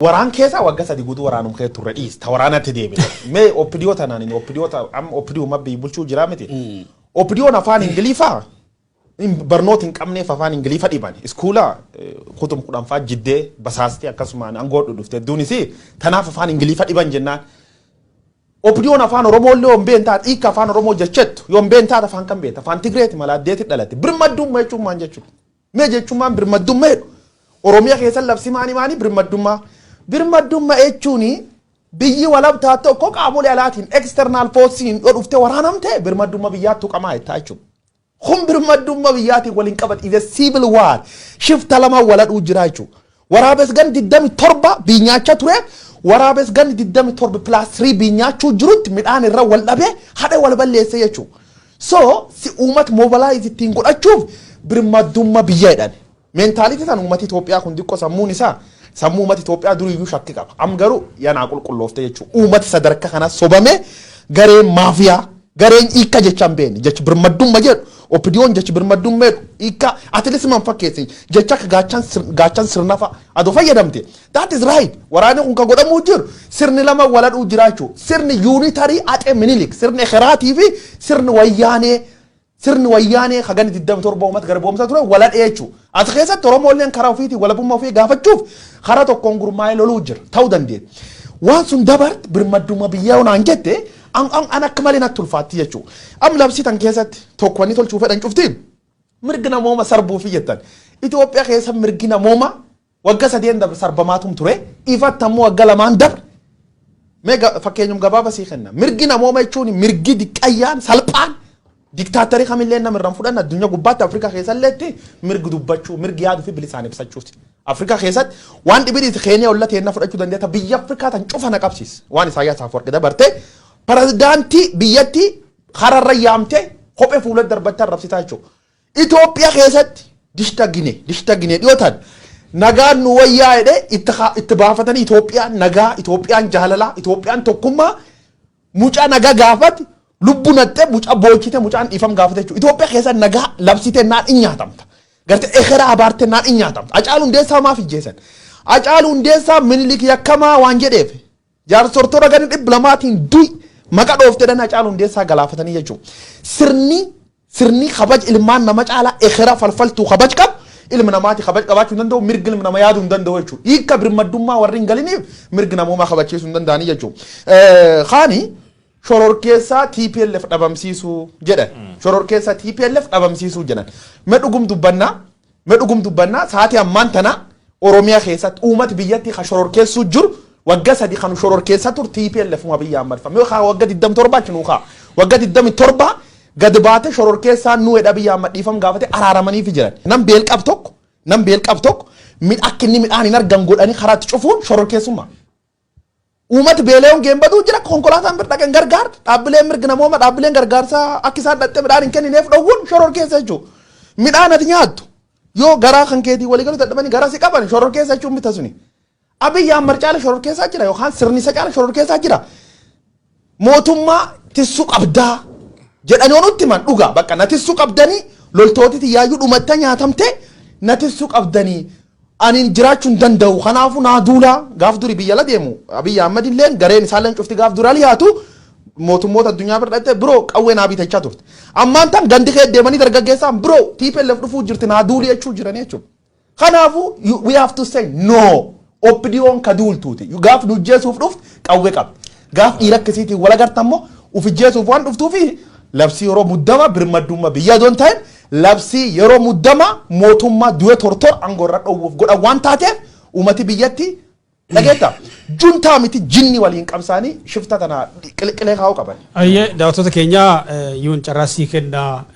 Waraan keessa waggaa 3 guutuu waraanum kee turre, dhiista waraanatti deebine. Mee OPDO tanaan, OPDO amma OPDO mabbii bulchuu jiraa miti. OPDOn afaan Ingilifaa barnoota hin qabneef afaan Ingilifa dhiban. Iskuula kutum 10ffaa jiddee basaastee akkasumaan aangoo dhufte hedduunis tanaaf afaan Ingilifa dhiban jennaan. OPDOn afaan Oromoo illee yoon beektaa, hiika afaan Oromoo jechettu yoon beektaa, afaan kan beekta, afaan Tigreeti mala addeetti dhalate. Birmaddummaa jechuun maal jechuudha? Mee jechuun maan birmaddummaa jedhu? Oromiyaa keessa labsi maanii maanii birmaddummaa? Birmaddummaa jechuun biyyi walabtaa tokko qaamolee alaatiin, external forcein, yoo dhuftee waraanamte birmaddummaa biyyaatti tuqamaa jettaa jechuudha. Kun birmaddummaa biyyaatiin waliin qabat is a civil war. Shifta lama waladhuu jira jechuudha. Waraabes gan 27 biyyaacha ture. Waraabes gan 27 plus 3 biyyaachuu jirutti midhaan irra wal dhabee hadha wal balleesse jechuudha. So si uummata mobilize ittiin godhachuuf birmaddummaa biyya jedhan. Mentality tan uummati Itoophiyaa kun xiqqoo sammuun isaa, sammuu uummata Itoophiyaa duriyyuu shakki qaba. Am garuu yanaa qulqulloofte jechuudha. Uummati sadarkaa kana sobame, gareen maafiyaa, gareen hiika jecha hin beekne, jechi birmaddummaa jedhu, OPDOn jechi birmaddummaa jedhu hiika atilis man fakkeessi, jecha akka gaachan sirna fa'a adoo fayyadamte, that is right. Waraanni kun kan godhamuu jiru sirni lama waladhuu jiraachuu, sirni unitary Axee Minilik, sirni Ekeraatii fi sirni Wayyaanee. Sirni Wayyaanee hagani 27 uummata garboomsaa ture waladhee jechuudha. As keessatti Oromoolleen karaa ofiitiin walabummaa ofii gaafachuuf karaa tokkoon gurmaa'ee loluu jira ta'uu dandeenya. Waan sun dabarte birmaddummaa biyyaa naan jette, an akka malee natti ulfaatti jechuudha. Am labsii tan keessatti tokko wanni tolchuu fedhan cufti mirgi namooma sarbuufi jettan. Itoophiyaa keessa mirgi namooma wagga 3 dabre sarbamaatum ture, ifatti ammoo wagga 2n dabre. Mee fakkeenyum gabaabaa sii kenna. Mirgi namooma jechuun mirgi diqqayyaan salphaan diktaatarii kamillee nama irraan fudhan addunyaa gubbaatti, Afrikaa keessalleetti mirgi dubbachuu, mirgi yaaduu fi bilisaan ibsachuuti. Afrikaa keessatti waan dhibiidhi Keeniyaa olla teenna fudhachuu dandeetta, biyya Afrikaa tan cufa na qabsiis. Waan Isaayyaas Afwerqi dabarte, pirezidaantii biyyattii kararra yaamte kophee fuula darbattee arrabsitaa jechuudha. Itoophiyaa keessatti dishta ginee dhiyootan nagaan nu wayyaa jedhee itti baafatanii, Itoophiyaan nagaa, Itoophiyaan jaalalaa, Itoophiyaan tokkummaa, mucaa nagaa gaafate lubbu nattee, mucaa boochite, mucaan dhiifam gaafate jechuudha. Itoophiyaa keessa nagaa labsite naan in nyaatamta. Gartee ekeraa abaarte naan in nyaatamta. Hacaaluu Hundeessaa maaf ijjeessan? Hacaaluu Hundeessaa Minilik yakkamaa waan jedheef jaarsortoota gadi 200tiin du'i maqa dhooftee dhan Hacaaluu Hundeessaa galaafatanii jechuudha. Sirni kabaj ilmaan nama caalaa ekeraa falfaltuu kabaj qabu ilmi namaati kabaj qabaachuu hin danda'u, mirgi ilmi nama yaaduu hin danda'u jechuudha. Hiika birmaddummaa warri hin galiniif mirgi namoomaa kabachiisuu hin danda'anii jechuudha. Kaani shororkeessaa TPLF dhabamsiisuu jedhan. Shororkeessaa TPLF dhabamsiisuu jedhan. Mee dhugum dubbannaa, mee dhugum dubbannaa, sa'aatii ammaan tana Oromiyaa keessatti uummati biyyatti kan shororkeessuu jiru, wagga 3 kan shororkeessaa tur TPLF uma biyya Ahmad fa. Mee kaa wagga 27 achi nuu kaa. Wagga 27 gad baate shororkeessaa nuu jedha, biyya Ahmad dhiifam gaafate araaramaniif jiran. Nam beel qab tokko, nam beel qab tokko akka inni midhaan hin argan godhanii karaatti cufuun shororkeessummaa. Uummati beela'uun geembaduu jira, konkolaataan bira dhaqan gargaar, dhaabbileen mirga namooma, dhaabbileen gargaarsaa akka isaan dhattee midhaan hin kennineef dhowwuun shororkeessa jechuudha. Midhaan ati nyaattu yoo garaa kan keetii walii galuu dadhabanii garaa si qaban shororkeessa jechuun bita suni. Abiyyi Ahmad caala shororkeessaa jira yookaan sirni isa caala shororkeessaa jira. Mootummaa tissuu qabdaa jedhanii yoo nutti himan dhugaa, bakka na tissuu qabdanii, loltooti xiyyaayuu dhumatta nyaatamte, na tissuu qabdanii, ani jiraachuu hin danda'u, kanaafuu naa duulaa. Gaaf duri biyya la deemu Abiyyi Ahmad illeen gareen isaalleen cufti gaaf dura liyaatu mootummoota addunyaa bira dhaqxee biroo qawwee naa bitachaa turte. Ammaan tan gandi kee deemanii dargaggeessaan biroo TPLF dhufuu jirti naa duuli jechuu jiranii jechuudha. Kanaafuu we have to say no. OPDOn ka duultuuti. Gaaf nu ijjeesuuf dhuftu qawwee qabdi. Gaaf dhiira akkasiitiin wal agartan immoo uf ijjeesuuf waan dhuftuufi labsii yeroo muddama birmaddummaa biyya adoon ta'in, labsii yeroo muddama mootummaa du'e tortor aangoo irra dhoowwuuf godhan waan taateef, uummati biyyatti dhageetta. Juntaa miti, jinni waliin qabsaanii shifta tana qiliqilee kaa'uu qaban. Ayyee, daawwattoota keenya, yuun carraa sii kennaa.